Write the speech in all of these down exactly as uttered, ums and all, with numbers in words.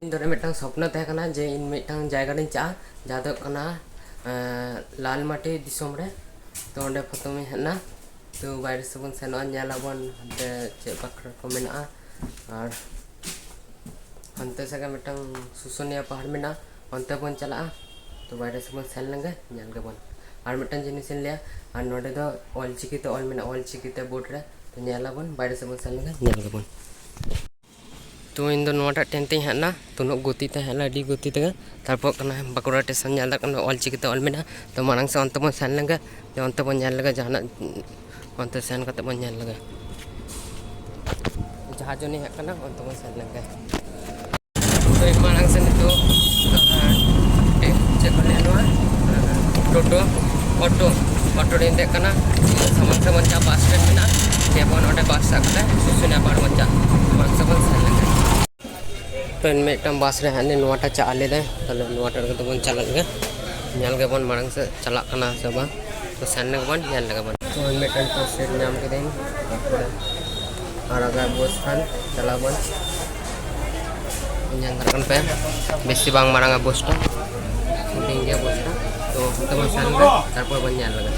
ᱤᱧ ᱫᱚ ᱢᱤᱫᱴᱟᱝ ᱥᱚᱯᱱᱚ ᱛᱟᱦᱮᱸ ᱠᱟᱱᱟ ᱡᱮ ᱤᱧ ᱢᱤᱫᱴᱟᱝ ᱡᱟᱭᱜᱟ ᱨᱤᱧ ᱪᱟᱜᱼᱟ, ᱡᱟᱦᱟᱸ ᱫᱚ ᱦᱩᱭᱩᱜ ᱠᱟᱱᱟ, ᱮᱸ, ᱞᱟᱞ ᱢᱟᱴᱤ ᱫᱤᱥᱚᱢ ᱨᱮ᱾ ᱛᱚ ᱚᱸᱰᱮ ᱯᱨᱚᱛᱷᱚᱢᱤᱧ ᱦᱮᱡ ᱮᱱᱟ᱾ ᱛᱚ ᱵᱟᱭᱨᱮ ᱥᱮᱫ ᱵᱚᱱ ᱥᱮᱱᱚᱜᱼᱟ, ᱧᱮᱞ ᱟᱵᱚᱱ ᱦᱟᱱᱛᱮ ᱪᱮᱫ ᱵᱟᱠᱷᱨᱟ ᱠᱚ ᱢᱮᱱᱟᱜᱼᱟ᱾ ᱟᱨ ᱦᱟᱱᱛᱮ ᱥᱮᱫ ᱜᱮ ᱢᱤᱫᱴᱟᱝ ᱥᱩᱥᱩᱱᱤᱭᱟ ᱯᱟᱦᱟᱲ ᱢᱮᱱᱟᱜᱼᱟ, ᱚᱱᱛᱮ ᱵᱚᱱ ᱪᱟᱞᱟᱜᱼᱟ᱾ ᱛᱚ ᱵᱟᱭᱨᱮ ᱥᱮᱫ ᱵᱚᱱ ᱥᱮᱱ ᱞᱮᱱᱜᱮ, ᱧᱮᱞ ᱜᱮᱵᱚᱱ᱾ ᱟᱨ ᱢᱤᱫᱴᱟᱝ ᱡᱤᱱᱤᱥ ᱤᱧ ᱞᱟᱹᱭᱟ, ᱟᱨ ᱱᱚᱸᱰᱮ ᱫᱚ ᱚᱞ ᱪᱤᱠᱤ ᱛᱮ ᱚᱞ ᱢᱮᱱᱟᱜᱼᱟ, ᱚᱞ ᱪᱤᱠᱤ ᱛᱮ ᱵᱳᱨᱰ ᱨᱮ᱾ ᱛᱚ ᱧᱮᱞ ᱟᱵᱚᱱ, ᱵᱟᱭᱨᱮ ᱥᱮᱫ ᱵᱚᱱ ᱥᱮᱱ ᱞᱮᱱᱜᱮ, ᱧᱮᱞ ᱜᱮᱵᱚᱱ᱾ ᱛᱚ ᱤᱧ ᱫᱚ ᱱᱚᱣᱟᱴᱟᱜ ᱴᱨᱮᱱ ᱛᱤᱧ ᱦᱮᱡ ᱮᱱᱟ, ᱛᱚ ᱩᱱᱟᱹᱜ ᱜᱚᱛᱤ ᱛᱮ ᱦᱮᱡ ᱮᱱᱟ, ᱟᱹᱰᱤ ᱜᱚᱛᱤ ᱛᱮᱜᱮ᱾ ᱛᱟᱨᱯᱚᱨ ᱠᱟᱱᱟ ᱵᱟᱸᱠᱩᱲᱟ ᱥᱴᱮᱥᱚᱱ, ᱧᱮᱞ ᱫᱟᱲᱮᱭᱟᱜ ᱠᱟᱱᱟ ᱚᱞ ᱪᱤᱠᱤ ᱛᱮ ᱚᱞ ᱢᱮᱱᱟᱜᱼᱟ᱾ ᱛᱚ ᱢᱟᱲᱟᱝ ᱥᱮᱫ ᱚᱱᱛᱮ ᱵᱚᱱ ᱥᱮᱱ ᱞᱮᱱᱜᱮ, ᱡᱮ ᱚᱱᱛᱮ ᱵᱚᱱ ᱧᱮᱞ ᱞᱮᱜᱮ, ᱡᱟᱦᱟᱱᱟᱜ ᱚᱱᱛᱮ ᱥᱮᱱ ᱠᱟᱛᱮ ᱵᱚᱱ ᱧᱮᱞ ᱞᱮᱜᱮ᱾ ᱡᱟᱦᱟᱸ ᱡᱚᱱᱤ ᱦᱮᱡ ᱠᱟᱱᱟ, ᱚᱱᱛᱮ ᱵᱚᱱ ᱥᱮᱱ ᱞᱮᱱᱜᱮ᱾ ᱛᱚ ᱤᱧ ᱢᱟᱲᱟᱝ ᱥᱮᱫ ᱱᱤᱛᱚᱜ, ᱟᱨ, ᱪᱮᱫ ᱠᱚ ᱞᱟᱹᱭᱟ ᱱᱚᱣᱟ? ᱴᱳᱴᱳ, ᱚᱴᱳ, ᱚᱴᱳ ᱨᱮᱧ ᱫᱮᱡ ᱠᱟᱱᱟ᱾ ᱥᱟᱢᱟᱝ ᱥᱮᱫ ᱵᱚᱱ ᱪᱟᱞᱟᱜᱼᱟ, ᱵᱟᱥ ᱥᱴᱮᱱᱰ ᱢᱮᱱᱟᱜᱼᱟ᱾ ᱡᱮᱢᱚᱱ ᱚᱸᱰᱮ ᱵᱟᱥ ᱥᱟᱵ ᱠᱟᱛᱮ ᱥᱩᱥᱩᱱᱤᱭᱟ ᱯᱟᱦᱟᱲ ᱵᱚᱱ ᱪᱟᱞᱟᱜᱼᱟ᱾ ᱥᱟᱢᱟᱝ ᱥᱮᱫ ᱵᱚᱱ ᱥᱮᱱ ᱞᱮᱱᱜᱮ᱾ ᱛᱚ ᱢᱤᱫᱴᱟᱝ ᱵᱟᱥ ᱨᱮ ᱦᱟᱸᱜ ᱱᱚᱣᱟᱴᱟᱜ ᱪᱟᱜ ᱞᱮᱫᱟᱭ, ᱛᱟᱦᱞᱮ ᱱᱚᱣᱟᱴᱟᱜ ᱨᱮᱜᱮ ᱛᱚᱵᱚᱱ ᱪᱟᱞᱟᱜ ᱜᱮ, ᱧᱮᱞ ᱜᱮᱵᱚᱱ ᱢᱟᱲᱟᱝ ᱥᱮᱫ ᱪᱟᱞᱟᱜ ᱠᱟᱱᱟ ᱥᱮ ᱵᱟᱝ᱾ ᱛᱚ ᱥᱮᱱ ᱞᱮᱜᱮ ᱵᱚᱱ, ᱧᱮᱞ ᱞᱮᱜᱮ ᱵᱚᱱ᱾ ᱛᱚ ᱢᱤᱫᱴᱟᱝ ᱛᱚ ᱥᱤᱴ ᱧᱟᱢ ᱠᱤᱫᱟᱹᱧ, ᱛᱟᱨᱯᱚᱨᱮ ᱟᱨᱟᱜᱟᱜ ᱵᱟᱥ ᱠᱷᱟᱱ ᱪᱟᱞᱟᱜ ᱵᱚᱱ᱾ ᱧᱮᱞ ᱫᱟᱲᱮᱭᱟᱜ ᱠᱟᱱ ᱯᱮ, ᱵᱮᱥᱤ ᱵᱟᱝ ᱢᱟᱨᱟᱝᱟ ᱵᱟᱥ ᱴᱟ, ᱦᱩᱰᱤᱧ ᱜᱮᱭᱟ ᱵᱟᱥ ᱴᱟ᱾ ᱛᱚ ᱚᱱᱛᱮ ᱵᱚᱱ ᱥᱮᱱ ᱞᱮᱜᱮ, ᱛᱟᱨᱯᱚᱨ ᱵᱚᱱ ᱧᱮᱞ ᱞᱮᱜᱮ᱾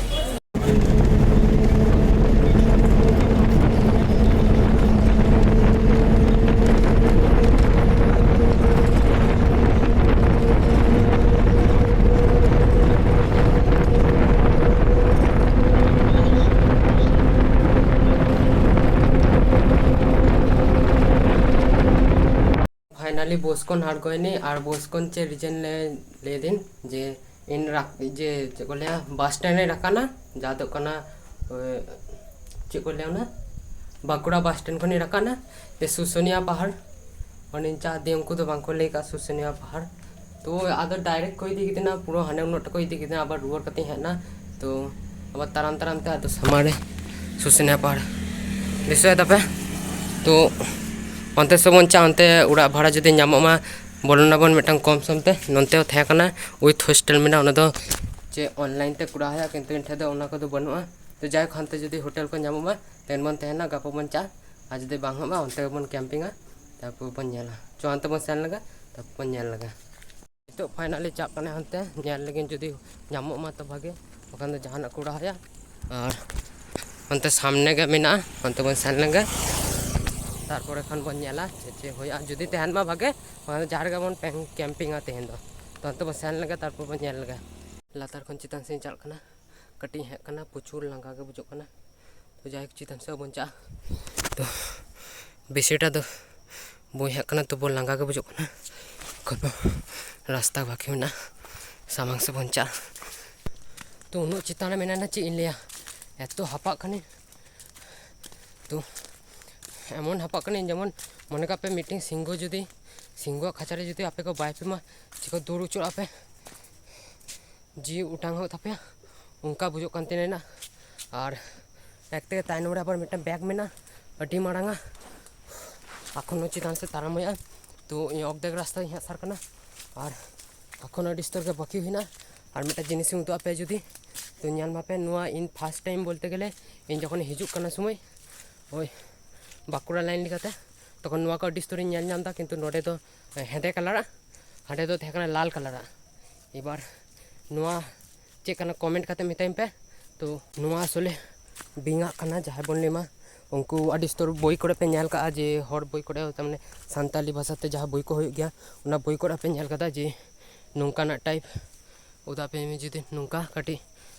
ᱯᱷᱟᱭᱱᱟᱞᱤ ᱵᱚᱥ ᱠᱷᱚᱱ ᱟᱬᱜᱚᱭᱮᱱᱟᱹᱧ, ᱟᱨ ᱵᱚᱥ ᱠᱷᱚᱱ ᱪᱮᱫ ᱨᱤᱡᱮᱱ ᱞᱮ ᱞᱟᱹᱭ ᱫᱟᱹᱧ ᱡᱮ ᱤᱧ ᱨᱟ-, ᱡᱮ ᱪᱮᱫ ᱠᱚ ᱞᱟᱹᱭᱟ, ᱵᱟᱥ ᱥᱴᱮᱱᱰ ᱨᱤᱧ ᱨᱟᱠᱟᱵ ᱮᱱᱟ, ᱡᱟᱦᱟᱸ ᱫᱚ ᱠᱟᱱᱟ, ᱮ, ᱪᱮᱫ ᱠᱚ ᱞᱟᱹᱭᱟ ᱚᱱᱟ, ᱵᱟᱸᱠᱩᱲᱟ ᱵᱟᱥ ᱥᱴᱮᱱᱰ ᱠᱷᱚᱱᱤᱧ ᱨᱟᱠᱟᱵ ᱮᱱᱟ᱾ ᱡᱮ ᱥᱩᱥᱩᱱᱤᱭᱟ ᱯᱟᱦᱟᱲ ᱚᱸᱰᱮᱧ ᱪᱟ ᱫᱤᱭᱮ, ᱩᱱᱠᱩ ᱫᱚ ᱵᱟᱝᱠᱚ ᱞᱟᱹᱭ ᱠᱟᱜᱼᱟ ᱥᱩᱥᱩᱱᱤᱭᱟ ᱯᱟᱦᱟᱲ᱾ ᱛᱚ ᱟᱫᱚ ᱰᱟᱭᱨᱮᱠᱴ ᱠᱚ ᱤᱫᱤ ᱠᱤᱫᱤᱧᱟ, ᱯᱩᱨᱟᱹ ᱦᱟᱱᱮ ᱩᱱᱟᱹᱜ ᱴᱟ ᱠᱚ ᱤᱫᱤ ᱠᱤᱫᱤᱧᱟ, ᱟᱵᱟᱨ ᱨᱩᱣᱟᱹᱲ ᱠᱟᱛᱮᱧ ᱦᱮᱡ ᱮᱱᱟ᱾ ᱛᱚ ᱟᱵᱟᱨ ᱛᱟᱲᱟᱢ ᱛᱟᱲᱟᱢ ᱛᱮ ᱟᱫᱚ ᱥᱟᱢᱟᱝ ᱨᱮ ᱥᱩᱥᱩᱱᱤᱭᱟ ᱯᱟᱦᱟᱲ ᱫᱤᱥᱟᱹᱭ ᱫᱟᱯᱮ᱾ ᱛᱚ ᱚᱱᱛᱮ ᱥᱮᱫ ᱵᱚᱱ ᱪᱟ, ᱚᱱᱛᱮ ᱚᱲᱟᱜ ᱵᱷᱟᱲᱟ ᱡᱩᱫᱤ ᱧᱟᱢᱚᱜ ᱢᱟ, ᱵᱚᱞᱚᱱ ᱟᱵᱚᱱ ᱢᱤᱫᱴᱟᱝ ᱠᱚᱢ ᱥᱚᱢ ᱛᱮ᱾ ᱱᱚᱱᱛᱮ ᱦᱚᱸ ᱛᱟᱦᱮᱸ ᱠᱟᱱᱟ with hostel ᱢᱮᱱᱟᱜᱼᱟ, ᱚᱱᱟ ᱫᱚ ᱪᱮᱫ online ᱛᱮ ᱠᱚᱨᱟᱣ ᱦᱩᱭᱩᱜᱼᱟ, ᱠᱤᱱᱛᱩ ᱤᱧ ᱴᱷᱮᱱ ᱫᱚ ᱚᱱᱟ ᱠᱚᱫᱚ ᱵᱟᱹᱱᱩᱜᱼᱟ᱾ ᱛᱚ ᱡᱟᱭᱦᱳᱠ, ᱦᱟᱱᱛᱮ ᱡᱩᱫᱤ ᱦᱳᱴᱮᱞ ᱠᱚ ᱧᱟᱢᱚᱜ ᱢᱟ, ᱛᱮᱦᱮᱧ ᱵᱚᱱ ᱛᱟᱦᱮᱱᱟ, ᱜᱟᱯᱟ ᱵᱚᱱ ᱪᱟᱜᱼᱟ, ᱟᱨ ᱡᱩᱫᱤ ᱵᱟᱝ ᱦᱩᱭᱩᱜ ᱢᱟ, ᱚᱱᱛᱮ ᱜᱮᱵᱚᱱ ᱠᱮᱢᱯᱤᱝᱟ᱾ ᱛᱟᱨᱯᱚᱨ ᱵᱚᱱ ᱧᱮᱞᱟ, ᱪᱚ ᱛᱚ ᱦᱟᱱᱛᱮ ᱵᱚᱱ ᱥᱮᱱ ᱞᱮᱜᱮ, ᱛᱟᱨᱯᱚᱨ ᱵᱚᱱ ᱧᱮᱞ ᱞᱮᱜᱮ᱾ ᱱᱤᱛᱚᱜ finally ᱪᱟᱜ ᱠᱟᱱᱟ ᱦᱟᱱᱛᱮ, ᱧᱮᱞ ᱞᱮᱜᱤᱧ ᱡᱩᱫᱤ ᱧᱟᱢᱚᱜ ᱢᱟ ᱛᱚ ᱵᱷᱟᱜᱮ, ᱵᱟᱠᱷᱟᱱ ᱫᱚ ᱡᱟᱦᱟᱱᱟᱜ ᱠᱚ ᱚᱰᱟᱣ ᱦᱩᱭᱩᱜᱼᱟ᱾ ᱟᱨ ᱦᱟᱱᱛᱮ ᱥᱟᱢᱱᱮ ᱜᱮ ᱢᱮᱱᱟᱜᱼᱟ, ᱚᱱᱛᱮ ᱵᱚᱱ ᱥᱮᱱ ᱞᱮᱱ ᱜᱮ, ᱛᱟᱨᱯᱚᱨᱮ ᱠᱷᱟᱱ ᱵᱚᱱ ᱧᱮᱞᱟ ᱪᱮᱫ ᱪᱮᱫ ᱦᱩᱭᱩᱜᱼᱟ᱾ ᱡᱩᱫᱤ ᱛᱟᱦᱮᱱ ᱢᱟ ᱵᱷᱟᱜᱮ, ᱵᱟᱠᱷᱟᱱ ᱫᱚ ᱡᱟᱦᱟᱸ ᱨᱮᱜᱮ ᱵᱚᱱ ᱯᱮᱝ-, campingᱟ ᱛᱮᱦᱮᱧ ᱫᱚ᱾ ᱛᱚ ᱚᱱᱛᱮ ᱵᱚᱱ ᱥᱮᱱ ᱞᱮᱱ ᱜᱮ, ᱛᱟᱨᱯᱚᱨ ᱵᱚᱱ ᱧᱮᱞ ᱞᱮᱜᱮ᱾ ᱞᱟᱛᱟᱨ ᱠᱷᱚᱱ ᱪᱮᱛᱟᱱ ᱥᱮᱫ ᱤᱧ ᱪᱟᱞᱟᱜ ᱠᱟᱱᱟ, ᱠᱟᱹᱴᱤᱡ ᱤᱧ ᱦᱮᱡ ᱠᱟᱱᱟ, ᱯᱨᱚᱪᱩᱨ ᱞᱟᱸᱜᱟ ᱜᱮ ᱵᱩᱡᱩᱜ ᱠᱟᱱᱟ᱾ ᱛᱚ ᱡᱟᱭᱦᱳᱠ, ᱪᱮᱛᱟᱱ ᱥᱮᱫ ᱵᱚᱱ ᱪᱟᱜᱼᱟ᱾ ᱛᱚ ᱵᱮᱥᱤᱴᱟ ᱫᱚ ᱵᱟᱹᱧ ᱦᱮᱡ ᱠᱟᱱᱟ, ᱛᱚᱵᱩ ᱞᱟᱸᱜᱟ ᱜᱮ ᱵᱩᱡᱩᱜ ᱠᱟᱱᱟ᱾ ᱮᱠᱷᱚᱱᱳ ᱨᱟᱥᱛᱟ ᱵᱟᱹᱠᱤ ᱢᱮᱱᱟᱜᱼᱟ, ᱥᱟᱢᱟᱝ ᱥᱮᱫ ᱵᱚᱱ ᱪᱟᱜᱼᱟ᱾ ᱛᱚ ᱩᱱᱟᱹᱜ ᱪᱮᱛᱟᱱ ᱨᱮ ᱢᱮᱱᱟᱜᱼᱟ, ᱪᱮᱫ ᱤᱧ ᱞᱟᱹᱭᱟ, ᱮᱛᱚ ᱦᱟᱯᱟᱜ ᱠᱟᱹᱱᱟᱹᱧ᱾ ᱛᱚ ᱮᱢᱚᱱ ᱦᱟᱯᱟᱜ ᱠᱟᱹᱱᱟᱹᱧ, ᱡᱮᱢᱚᱱ ᱢᱚᱱᱮ ᱠᱟᱜ ᱯᱮ ᱢᱤᱫᱴᱮᱱ ᱥᱤᱝᱦᱚ ᱡᱩᱫᱤ, ᱥᱤᱝᱦᱚᱣᱟᱜ ᱠᱷᱟᱸᱪᱟ ᱨᱮ ᱡᱩᱫᱤ ᱟᱯᱮ ᱠᱚ ᱵᱟᱭ ᱯᱮ ᱢᱟ, ᱪᱮᱫ ᱠᱚ ᱫᱩᱲᱩᱵ ᱦᱚᱪᱚᱣᱟᱜ ᱯᱮ, ᱡᱤᱣᱤ ᱚᱴᱟᱝ ᱦᱩᱭᱩᱜ ᱛᱟᱯᱮᱭᱟ, ᱚᱱᱠᱟ ᱵᱩᱡᱩᱜ ᱠᱟᱱ ᱛᱤᱧᱟᱹ᱾ ᱟᱨ ᱮᱠ ᱛᱮᱜᱮ ᱛᱟᱭᱱᱚᱢ ᱨᱮ ᱟᱵᱟᱨ ᱢᱤᱫᱴᱟᱝ bag ᱢᱮᱱᱟᱜᱼᱟ, ᱟᱹᱰᱤ ᱢᱟᱨᱟᱝᱟ, ᱮᱠᱷᱚᱱᱳ ᱪᱮᱛᱟᱱ ᱥᱮᱫ ᱛᱟᱲᱟᱢ ᱦᱩᱭᱩᱜᱼᱟ᱾ ᱛᱚ ᱤᱧ ᱚᱨᱫᱷᱮᱠ ᱨᱟᱥᱛᱟᱧ ᱦᱮᱡ ᱥᱟᱨ ᱠᱟᱱᱟ, ᱟᱨ ᱮᱠᱷᱚᱱᱳ ᱟᱹᱰᱤ ᱩᱥᱛᱟᱹᱨ ᱜᱮ ᱵᱟᱹᱠᱤ ᱦᱮᱱᱟᱜᱼᱟ᱾ ᱟᱨ ᱢᱤᱫᱴᱟᱝ ᱡᱤᱱᱤᱥ ᱤᱧ ᱩᱫᱩᱜ ᱟᱯᱮᱭᱟ ᱡᱩᱫᱤ, ᱛᱚ ᱧᱮᱞ ᱢᱟᱯᱮ, ᱱᱚᱣᱟ ᱤᱧ first time ᱵᱚᱞᱛᱮ ᱜᱮᱞᱮ, ᱤᱧ ᱡᱚᱠᱷᱚᱱ ᱦᱤᱡᱩᱜ ᱠᱟᱱᱟ ᱥᱚᱢᱚᱭ, ᱳᱭ ᱵᱟᱸᱠᱩᱲᱟ line ᱞᱮᱠᱟᱛᱮ, ᱛᱚᱠᱷᱚᱱ ᱱᱚᱣᱟ ᱠᱚ ᱟᱹᱰᱤ ᱩᱥᱛᱟᱹᱨᱤᱧ ᱧᱮᱞ ᱧᱟᱢ ᱮᱫᱟ, ᱠᱤᱱᱛᱩ ᱱᱚᱰᱮ ᱫᱚ ᱦᱮᱸᱫᱮ colourᱟᱜ, ᱦᱟᱸᱰᱮ ᱫᱚ ᱛᱟᱦᱮᱸ ᱠᱟᱱᱟ ᱞᱟᱞ colourᱟᱜ᱾ ᱮᱵᱟᱨ ᱱᱚᱣᱟ ᱪᱮᱫ ᱠᱟᱱᱟ, comment ᱠᱟᱛᱮ ᱢᱮᱛᱟᱹᱧ ᱯᱮ᱾ ᱛᱚ ᱱᱚᱣᱟ ᱟᱥᱚᱞᱮ ᱵᱤᱧᱟᱜ ᱠᱟᱱᱟ, ᱡᱟᱦᱟᱸᱭ ᱵᱚᱱ ᱞᱟᱹᱭ ᱢᱟ, ᱩᱱᱠᱩ ᱟᱹᱰᱤ ᱩᱥᱛᱟᱹᱨ ᱵᱳᱭ ᱠᱚᱨᱮ ᱯᱮ ᱧᱮᱞ ᱠᱟᱜᱼᱟ ᱡᱮ ᱦᱚᱲ ᱵᱳᱭ ᱠᱚᱨᱮ, ᱛᱟᱨ ᱢᱟᱱᱮ ᱥᱟᱱᱛᱟᱞᱤ ᱵᱷᱟᱥᱟᱛᱮ ᱡᱟᱦᱟᱸ ᱵᱳᱭ ᱠᱚ ᱦᱩᱭᱩᱜ ᱜᱮᱭᱟ, ᱚᱱᱟ ᱵᱳᱭ ᱠᱚᱨᱮ ᱯᱮ ᱧᱮᱞ ᱠᱟᱫᱟ ᱡᱮ ᱱᱚᱝᱠᱟᱱᱟᱜ type ᱚᱫᱟ ᱯᱮ ᱡᱩᱫᱤ ᱱᱚᱝᱠᱟ ᱠᱟᱹᱴᱤᱡ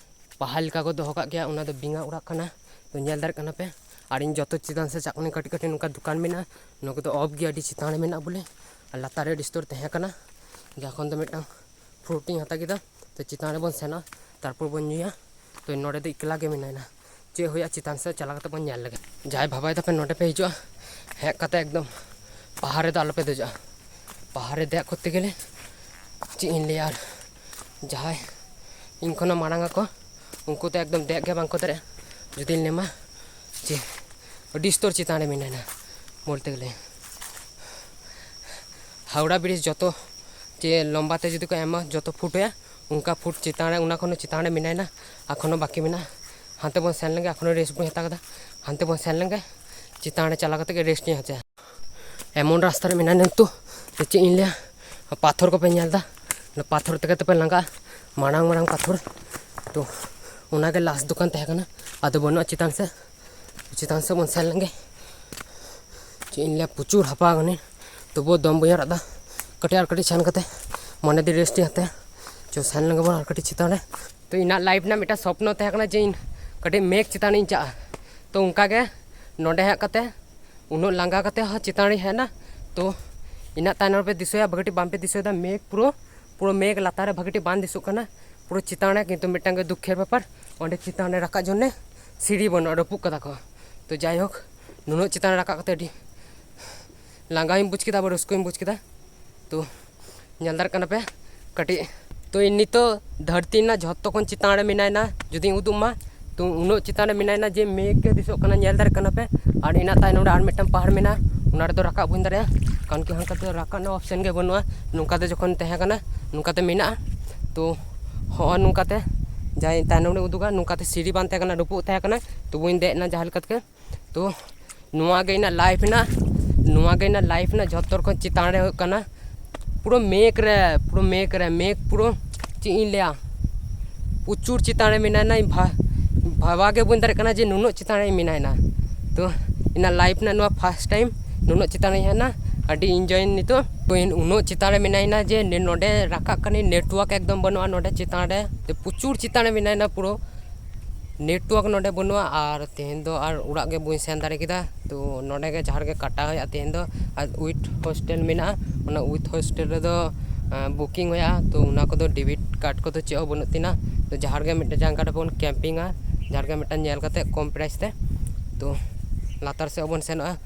ᱯᱟᱦᱟ ᱞᱮᱠᱟ ᱠᱚ ᱫᱚᱦᱚ ᱠᱟᱜ ᱜᱮᱭᱟ, ᱚᱱᱟ ᱫᱚ ᱵᱤᱧᱟᱜ ᱚᱲᱟᱜ ᱠᱟᱱᱟ᱾ ᱛᱚ ᱧᱮᱞ ᱫᱟᱲᱮᱭᱟᱜ ᱠᱟᱱᱟ ᱯᱮ᱾ ᱟᱨ ᱤᱧ ᱡᱚᱛᱚ ᱪᱮᱛᱟᱱ ᱥᱮᱫ ᱪᱟᱜ ᱠᱟᱹᱱᱟᱹᱧ, ᱠᱟᱹᱴᱤᱡ ᱠᱟᱹᱴᱤᱡ ᱱᱚᱝᱠᱟ ᱫᱚᱠᱟᱱ ᱢᱮᱱᱟᱜᱼᱟ, ᱱᱚᱣᱟ ᱠᱚᱫᱚ off ᱜᱮᱭᱟ, ᱟᱹᱰᱤ ᱪᱮᱛᱟᱱ ᱨᱮ ᱢᱮᱱᱟᱜᱼᱟ ᱵᱚᱞᱮ᱾ ᱟᱨ ᱞᱟᱛᱟᱨ ᱨᱮ ᱟᱹᱰᱤ ᱩᱥᱛᱟᱹᱨ ᱛᱟᱦᱮᱸ ᱠᱟᱱᱟ, ᱡᱚᱠᱷᱚᱱ ᱫᱚ ᱢᱤᱫᱴᱟᱝ fruit ᱤᱧ ᱦᱟᱛᱟᱣ ᱠᱮᱫᱟ, ᱛᱚ ᱪᱮᱛᱟᱱ ᱨᱮᱵᱚᱱ ᱥᱮᱱᱟ, ᱛᱟᱨᱯᱚᱨ ᱵᱚᱱ ᱧᱩᱭᱟ᱾ ᱛᱚ ᱱᱚᱰᱮ ᱫᱚ ᱮᱠᱞᱟ ᱜᱮ ᱢᱮᱱᱟᱭᱟ, ᱪᱮᱫ ᱦᱩᱭᱩᱜᱼᱟ ᱪᱮᱛᱟᱱ ᱥᱮᱫ ᱪᱟᱞᱟᱣ ᱠᱟᱛᱮ ᱵᱚᱱ ᱧᱮᱞ ᱞᱮᱜᱮ᱾ ᱡᱟᱦᱟᱸᱭ ᱵᱷᱟᱵᱟᱭ ᱫᱟᱯᱮ ᱱᱚᱰᱮ ᱯᱮ ᱦᱤᱡᱩᱜᱼᱟ, ᱦᱮᱡ ᱠᱟᱛᱮ ᱮᱠᱫᱚᱢ ᱯᱟᱦᱟᱲ ᱨᱮᱫᱚ ᱟᱞᱚᱯᱮ ᱫᱮᱡᱚᱜᱼᱟ᱾ ᱯᱟᱦᱟᱲ ᱨᱮ ᱫᱮᱡ ᱠᱚᱨᱛᱮ ᱜᱮᱞᱮ ᱪᱮᱫ ᱤᱧ ᱞᱟᱹᱭᱟ, ᱟᱨ ᱡᱟᱦᱟᱸᱭ ᱤᱧ ᱠᱷᱚᱱᱟᱜ ᱢᱟᱲᱟᱝ ᱟᱠᱚ, ᱩᱱᱠᱩ ᱫᱚ ᱮᱠᱫᱚᱢ ᱫᱮᱡ ᱜᱮ ᱵᱟᱝᱠᱚ ᱫᱟᱲᱮᱭᱟᱜᱼᱟ᱾ ᱡᱩᱫᱤᱧ ᱞᱟᱹᱭᱢᱟ ᱡᱮ ᱟᱹᱰᱤ ᱩᱥᱛᱟᱹᱨ ᱪᱮᱛᱟᱱ ᱨᱮ ᱢᱮᱱᱟᱭᱟ ᱵᱚᱞᱛᱮ ᱜᱮᱞᱮ, ᱦᱟᱣᱲᱟ bridge ᱡᱚᱛᱚ ᱡᱮ ᱞᱚᱢᱵᱟ ᱛᱮ ᱡᱩᱫᱤ ᱠᱚ ᱮᱢᱟ, ᱡᱚᱛᱚ foot ᱦᱩᱭᱩᱜᱼᱟ, ᱚᱱᱠᱟ foot ᱪᱮᱛᱟᱱ ᱨᱮ, ᱚᱱᱟ ᱠᱷᱚᱱ ᱦᱚᱸ ᱪᱮᱛᱟᱱ ᱨᱮ ᱢᱮᱱᱟᱭᱟ, ᱮᱠᱷᱚᱱᱳ ᱵᱟᱹᱠᱤ ᱢᱮᱱᱟᱜᱼᱟ᱾ ᱦᱟᱱᱛᱮ ᱵᱚᱱ ᱥᱮᱱ ᱞᱮᱱᱜᱮ, ᱮᱠᱷᱚᱱᱳ rest ᱵᱟᱹᱧ ᱦᱟᱛᱟᱣ ᱠᱟᱫᱟ᱾ ᱦᱟᱱᱛᱮ ᱵᱚᱱ ᱥᱮᱱ ᱞᱮᱱᱜᱮ, ᱪᱮᱛᱟᱱ ᱨᱮ ᱪᱟᱞᱟᱣ ᱠᱟᱛᱮ ᱜᱮ rest ᱤᱧ ᱦᱟᱛᱟᱣᱟ᱾ ᱮᱢᱚᱱ ᱨᱟᱥᱛᱟ ᱨᱮ ᱢᱮᱱᱟᱜᱼᱟ ᱱᱤᱛᱚᱜ, ᱛᱚ ᱪᱮᱫ ᱤᱧ ᱞᱟᱹᱭᱟ, ᱯᱟᱛᱷᱚᱨ ᱠᱚᱯᱮ ᱧᱮᱞ ᱮᱫᱟ, ᱚᱱᱟ ᱯᱟᱛᱷᱚᱨ ᱛᱮᱜᱮ ᱛᱚᱯᱮ ᱞᱟᱸᱜᱟᱜᱼᱟ, ᱢᱟᱨᱟᱝ ᱢᱟᱨᱟᱝ ᱯᱟᱛᱷᱚᱨ᱾ ᱛᱚ ᱚᱱᱟᱜᱮ ᱞᱟᱥᱴ ᱫᱚᱠᱟᱱ ᱛᱟᱦᱮᱸ ᱠᱟᱱᱟ, ᱟᱫᱚ ᱵᱟᱹᱱᱩᱜᱼᱟ ᱪᱮᱛᱟᱱ ᱥᱮᱫ᱾ ᱪᱮᱛᱟᱱ ᱥᱮᱫ ᱵᱚᱱ ᱥᱮᱱ ᱞᱮᱱᱜᱮ᱾ ᱪᱮᱫ ᱤᱧ ᱞᱟᱹᱭᱟ, ᱯᱨᱚᱪᱩᱨ ᱦᱟᱯᱟ ᱠᱟᱹᱱᱟᱹᱧ, ᱛᱚᱵᱩ ᱫᱚᱢ ᱵᱟᱹᱧ ᱟᱲᱟᱜ ᱮᱫᱟ᱾ ᱠᱟᱹᱴᱤᱡ ᱟᱨ ᱠᱟᱹᱴᱤᱡ ᱥᱮᱱ ᱠᱟᱛᱮ ᱢᱚᱱᱮ ᱫᱚ ᱨᱮᱥᱴ ᱤᱧ ᱦᱟᱛᱟᱭᱟ᱾ ᱪᱚ ᱥᱮᱱ ᱞᱮᱱᱜᱮ ᱵᱚᱱ ᱟᱨ ᱠᱟᱹᱴᱤᱡ ᱪᱮᱛᱟᱱ ᱨᱮ᱾ ᱛᱚ ᱤᱧᱟᱹᱜ ᱞᱟᱭᱤᱯᱷ ᱨᱮᱱᱟᱜ ᱢᱤᱫᱴᱟᱝ ᱥᱚᱯᱱᱚ ᱛᱟᱦᱮᱸ ᱠᱟᱱᱟ ᱡᱮ ᱤᱧ ᱠᱟᱹᱴᱤᱡ ᱢᱮᱜᱽ ᱪᱮᱛᱟᱱ ᱤᱧ ᱪᱟᱜᱼᱟ᱾ ᱛᱚ ᱚᱱᱠᱟ ᱜᱮ ᱱᱚᱰᱮ ᱦᱮᱡ ᱠᱟᱛᱮ ᱩᱱᱟᱹᱜ ᱞᱟᱸᱜᱟ ᱠᱟᱛᱮ ᱦᱚᱸ ᱪᱮᱛᱟᱱ ᱨᱤᱧ ᱦᱮᱡ ᱮᱱᱟ᱾ ᱛᱚ ᱤᱱᱟᱹᱜ ᱛᱟᱭᱱᱚᱢ ᱯᱮ ᱫᱤᱥᱟᱹᱭᱟ, ᱵᱷᱟᱹᱜᱤ ᱴᱷᱤᱠ ᱵᱟᱝ ᱯᱮ ᱫᱤᱥᱟᱹᱭᱮᱫᱟ, ᱢᱮᱜᱽ ᱯᱩᱨᱟᱹ, ᱯᱩᱨᱟᱹ ᱢᱮᱜᱽ ᱞᱟᱛᱟᱨ ᱨᱮ ᱵᱷᱟᱹᱜᱤ ᱴᱷᱤᱠ ᱵᱟᱝ ᱫᱤᱥᱟᱹᱜ ᱠᱟᱱᱟ, ᱯᱩᱨᱟᱹ ᱪᱮᱛᱟᱱ ᱨᱮ᱾ ᱠᱤᱱᱛᱩ ᱢᱤᱫᱴᱟᱝ ᱜᱮ ᱫᱩᱠᱷᱮᱨ ᱵᱮᱯᱟᱨ, ᱚᱸᱰᱮ ᱪᱮᱛᱟᱱ ᱨᱮ ᱨᱟᱠᱟᱵ ᱡᱚᱱᱱᱮ ᱥᱤᱲᱤ ᱵᱟᱹᱱᱩᱜᱼᱟ, ᱨᱟᱹᱯᱩᱫ ᱠᱟᱫᱟ ᱠᱚ᱾ ᱛᱚ ᱡᱟᱭᱦᱳᱠ, ᱱᱩᱱᱟᱹᱜ ᱪᱮᱛᱟᱱ ᱨᱮ ᱨᱟᱠᱟᱵ ᱠᱟᱛᱮ ᱟᱹᱰᱤ ᱞᱟᱸᱜᱟ ᱦᱚᱸᱧ ᱵᱩᱡᱽ ᱠᱮᱫᱟ, ᱟᱵᱟᱨ ᱨᱟᱹᱥᱠᱟᱹ ᱦᱚᱸᱧ ᱵᱩᱡᱽ ᱠᱮᱫᱟ᱾ ᱛᱚ ᱧᱮᱞ ᱫᱟᱲᱮᱭᱟᱜ ᱠᱟᱱᱟ ᱯᱮ ᱠᱟᱹᱴᱤᱡ᱾ ᱛᱚ ᱤᱧ ᱱᱤᱛᱚᱜ ᱫᱷᱟᱹᱨᱛᱤ ᱨᱮᱱᱟᱜ ᱡᱷᱚᱛᱚ ᱠᱷᱚᱱ ᱪᱮᱛᱟᱱ ᱨᱮ ᱢᱮᱱᱟᱭᱮᱱᱟ, ᱡᱩᱫᱤᱧ ᱩᱫᱩᱜ ᱢᱟ, ᱛᱚ ᱩᱱᱟᱹᱜ ᱪᱮᱛᱟᱱ ᱨᱮ ᱢᱮᱱᱟᱭᱮᱱᱟ ᱡᱮ ᱢᱮᱜᱽ ᱜᱮ ᱫᱤᱥᱟᱹᱜ ᱠᱟᱱᱟ, ᱧᱮᱞ ᱫᱟᱲᱮᱭᱟᱜ ᱠᱟᱱᱟ ᱯᱮ᱾ ᱟᱨ ᱤᱱᱟᱹ ᱛᱟᱭᱱᱚᱢ ᱨᱮ ᱟᱨ ᱢᱤᱫᱴᱟᱝ ᱯᱟᱦᱟᱲ ᱢᱮᱱᱟᱜᱼᱟ, ᱚᱱᱟ ᱨᱮᱫᱚ ᱨᱟᱠᱟᱵ ᱵᱟᱹᱧ ᱫᱟᱲᱮᱭᱟᱜᱼᱟ, ᱠᱟᱨᱚᱱ ᱠᱤ ᱦᱟᱱᱠᱟ ᱛᱮ ᱨᱟᱠᱟᱵ ᱨᱮᱱᱟᱜ ᱚᱯᱥᱮᱱ ᱜᱮ ᱵᱟᱹᱱᱩᱜᱼᱟ᱾ ᱱᱚᱝᱠᱟ ᱛᱮ ᱡᱚᱠᱷᱚᱱ ᱛᱟᱦᱮᱸ ᱠᱟᱱᱟ, ᱱᱚᱝᱠᱟ ᱛᱮ ᱢᱮᱱᱟᱜᱼᱟ᱾ ᱛᱚ ᱦᱚᱸᱜᱼᱚ ᱱᱚᱝᱠᱟ ᱛᱮ ᱡᱟᱦᱟᱸᱭ ᱛᱟᱭᱱᱚᱢ ᱨᱮ ᱩᱫᱩᱜᱟ, ᱱᱚᱝᱠᱟ ᱛᱮ ᱥᱤᱲᱤ ᱵᱟᱝ ᱛᱟᱦᱮᱸ ᱠᱟᱱᱟ, ᱨᱟᱹᱯᱩᱫ ᱛᱟᱦᱮᱸ ᱠᱟᱱᱟ, ᱛᱚᱵᱩᱧ ᱫᱮᱡ ᱮᱱᱟ ᱡᱟᱦᱟᱸ ᱞᱮᱠᱟ ᱛᱮᱜᱮ᱾ ᱛᱚ ᱱᱚᱣᱟ ᱜᱮ ᱤᱧᱟᱹᱜ ᱞᱟᱭᱤᱯᱷ ᱨᱮᱱᱟᱜ, ᱱᱚᱣᱟ ᱜᱮ ᱤᱧᱟᱹᱜ ᱞᱟᱭᱤᱯᱷ ᱨᱮᱱᱟᱜ ᱡᱷᱚᱛᱚ ᱠᱷᱚᱱ ᱪᱮᱛᱟᱱ ᱨᱮ ᱦᱩᱭᱩᱜ ᱠᱟᱱᱟ ᱯᱩᱨᱟᱹ ᱢᱮᱜᱽ ᱨᱮ, ᱯᱩᱨᱟᱹ ᱢᱮᱜᱽ ᱨᱮ, ᱢᱮᱜᱽ ᱯᱩᱨᱟᱹ ᱪᱮᱫ ᱤᱧ ᱞᱟᱹᱭᱟ, ᱯᱨᱚᱪᱩᱨ ᱪᱮᱛᱟᱱ ᱨᱮ ᱢᱮᱱᱟᱭᱮᱱᱟ᱾ ᱤᱧ ᱵᱷᱟ-, ᱵᱷᱟᱵᱟᱣ ᱜᱮ ᱵᱟᱹᱧ ᱫᱟᱲᱮᱭᱟᱜ ᱠᱟᱱᱟ ᱡᱮ ᱱᱩᱱᱟᱹᱜ ᱪᱮᱛᱟᱱ ᱨᱮ ᱢᱮᱱᱟᱭᱮᱱᱟ᱾ ᱛᱚ ᱤᱧᱟᱹᱜ ᱞᱟᱭᱤᱯᱷ ᱨᱮᱱᱟᱜ ᱱᱚᱣᱟ ᱯᱷᱟᱥᱴ ᱴᱟᱭᱤᱢ ᱱᱩᱱᱟᱹᱜ ᱪᱮᱛᱟᱱ ᱨᱮ ᱦᱮᱡ ᱮᱱᱟ, ᱟᱹᱰᱤ ᱤᱱᱡᱚᱭ ᱱᱤᱛᱚᱜ᱾ ᱛᱚ ᱤᱧ ᱩᱱᱟᱹᱜ ᱪᱮᱛᱟᱱ ᱨᱮ ᱢᱮᱱᱟᱭᱮᱱᱟ ᱡᱮ ᱱᱮ-, ᱱᱚᱰᱮ ᱨᱟᱠᱟᱵ ᱠᱟᱹᱱᱟᱹᱧ, ᱱᱮᱴᱣᱟᱨᱠ ᱮᱠᱫᱚᱢ ᱵᱟᱹᱱᱩᱜᱼᱟ ᱱᱚᱰᱮ ᱪᱮᱛᱟᱱ ᱨᱮ, ᱛᱚ ᱯᱨᱚᱪᱩᱨ ᱪᱮᱛᱟᱱ ᱨᱮ ᱢᱮᱱᱟᱭᱮᱱᱟ ᱯᱩᱨᱟᱹ᱾ ᱱᱮᱴᱣᱟᱨᱠ ᱱᱚᱰᱮ ᱵᱟᱹᱱᱩᱜᱼᱟ, ᱟᱨ ᱛᱮᱦᱮᱧ ᱫᱚ ᱟᱨ ᱚᱲᱟᱜ ᱜᱮ ᱵᱟᱹᱧ ᱥᱮᱱ ᱫᱟᱲᱮ ᱠᱮᱫᱟ᱾ ᱛᱚ ᱱᱚᱰᱮ ᱜᱮ ᱡᱟᱦᱟᱸ ᱨᱮᱜᱮ ᱠᱟᱴᱟᱣ ᱦᱩᱭᱩᱜᱼᱟ ᱛᱮᱦᱮᱧ ᱫᱚ᱾ ᱟᱨ ᱩᱭᱤᱛᱷ ᱦᱳᱥᱴᱮᱞ ᱢᱮᱱᱟᱜᱼᱟ, ᱚᱱᱟ ᱩᱭᱤᱛᱷ ᱦᱳᱥᱴᱮᱞ ᱨᱮᱫᱚ, ᱟᱸ, ᱵᱩᱠᱤᱝ ᱦᱩᱭᱩᱜᱼᱟ᱾ ᱛᱚ ᱚᱱᱟ ᱠᱚᱫᱚ ᱰᱮᱵᱤᱴ ᱠᱟᱨᱰ ᱠᱚᱫᱚ ᱪᱮᱫ ᱦᱚᱸ ᱵᱟᱹᱱᱩᱜ ᱛᱤᱧᱟ᱾ ᱛᱚ ᱡᱟᱦᱟᱸ ᱨᱮᱜᱮ ᱢᱤᱫᱴᱮᱱ ᱡᱟᱭᱜᱟ ᱨᱮᱵᱚᱱ ᱠᱮᱢᱯᱤᱝᱟ, ᱡᱟᱦᱟᱸ ᱨᱮᱜᱮ ᱢᱤᱫᱴᱟᱝ ᱧᱮᱞ ᱠᱟᱛᱮ ᱠᱚᱢ ᱯᱨᱟᱭᱤᱥ ᱛᱮ, ᱛᱚ ᱞᱟᱛᱟᱨ ᱥᱮᱫ ᱵᱚᱱ ᱥᱮᱱᱚᱜᱼᱟ᱾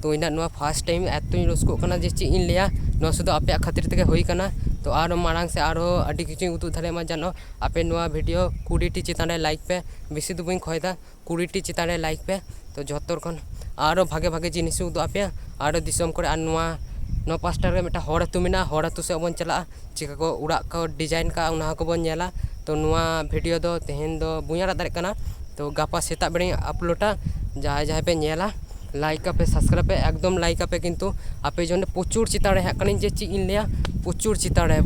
ᱛᱚ ᱤᱧᱟᱹᱜ ᱱᱚᱣᱟ ᱯᱷᱟᱥᱴ ᱴᱟᱭᱤᱢ, ᱮᱛᱚᱧ ᱨᱟᱹᱥᱠᱟᱹᱜ ᱠᱟᱱᱟ ᱡᱮ ᱪᱮᱫ ᱤᱧ ᱞᱟᱹᱭᱟ, ᱱᱚᱣᱟ ᱥᱩᱫᱷᱩ ᱟᱯᱮᱭᱟᱜ ᱠᱷᱟᱹᱛᱤᱨ ᱛᱮᱜᱮ ᱦᱩᱭ ᱠᱟᱱᱟ᱾ ᱛᱚ ᱟᱨᱚ ᱢᱟᱲᱟᱝ ᱥᱮ ᱟᱨᱦᱚᱸ ᱟᱹᱰᱤ ᱠᱤᱪᱷᱩᱧ ᱩᱫᱩᱜ ᱫᱟᱲᱮᱭᱟᱜ ᱢᱟ ᱡᱮᱱᱚ᱾ ᱟᱯᱮ ᱱᱚᱣᱟ ᱵᱷᱤᱰᱤᱭᱳ ᱠᱩᱲᱤ ᱴᱤ ᱪᱮᱛᱟᱱ ᱨᱮ ᱞᱟᱭᱤᱠ ᱯᱮ, ᱵᱮᱥᱤ ᱫᱚ ᱵᱟᱹᱧ ᱠᱷᱚᱭ ᱫᱟ, ᱠᱩᱲᱤ ᱴᱤ ᱪᱮᱛᱟᱱ ᱨᱮ ᱞᱟᱭᱤᱠ ᱯᱮ᱾ ᱛᱚ ᱡᱷᱚᱛᱚ ᱠᱷᱚᱱ ᱟᱨᱚ ᱵᱷᱟᱜᱮ ᱵᱷᱟᱜᱮ ᱡᱤᱱᱤᱥ ᱤᱧ ᱩᱫᱩᱜ ᱟᱯᱮᱭᱟ ᱟᱨᱚ ᱫᱤᱥᱚᱢ ᱠᱚᱨᱮ᱾ ᱟᱨ ᱱᱚᱣᱟ, ᱱᱚᱣᱟ ᱯᱟᱥᱴᱟ ᱨᱮ ᱢᱤᱫᱴᱟᱝ ᱦᱚᱲ ᱟᱹᱛᱩ ᱢᱮᱱᱟᱜᱼᱟ, ᱦᱚᱲ ᱟᱹᱛᱩ ᱥᱮᱫ ᱵᱚᱱ ᱪᱟᱞᱟᱜᱼᱟ, ᱪᱤᱠᱟ ᱠᱚ ᱚᱲᱟᱜ ᱠᱚ ᱰᱤᱡᱟᱭᱤᱱ ᱠᱟᱜᱼᱟ ᱚᱱᱟ ᱦᱚᱸᱠᱚ ᱵᱚᱱ ᱧᱮᱞᱟ᱾ ᱛᱚ ᱱᱚᱣᱟ ᱵᱷᱤᱰᱤᱭᱳ ᱫᱚ ᱛᱮᱦᱮᱧ ᱫᱚ ᱵᱟᱹᱧ ᱟᱲᱟᱜ ᱫᱟᱲᱮᱭᱟᱜ ᱠᱟᱱᱟ, ᱛᱚ ᱜᱟᱯᱟ ᱥᱮᱛᱟᱜ ᱵᱮᱲᱟᱧ ᱟᱯᱞᱳᱰᱟ, ᱡᱟᱦᱟᱸᱭ ᱡᱟᱦᱟᱸᱭ ᱯᱮ ᱧᱮᱞᱟ᱾ ᱞᱟᱭᱤᱠ ᱟᱯᱮ, ᱥᱟᱵᱥᱠᱨᱟᱭᱤᱵ ᱯᱮ, ᱮᱠᱫᱚᱢ ᱞᱟᱭᱤᱠ ᱟᱯᱮ᱾ ᱠᱤᱱᱛᱩ ᱟᱯᱮ ᱡᱚᱱᱮ ᱯᱨᱚᱪᱩᱨ ᱪᱮᱛᱟᱱ ᱨᱮ ᱦᱮᱡ ᱠᱟᱹᱱᱟᱹᱧ, ᱡᱮ ᱪᱮᱫ ᱤᱧ ᱞᱟᱹᱭᱟ, ᱯᱨᱚᱪᱩᱨ ᱪᱮᱛᱟᱱ ᱨᱮ᱾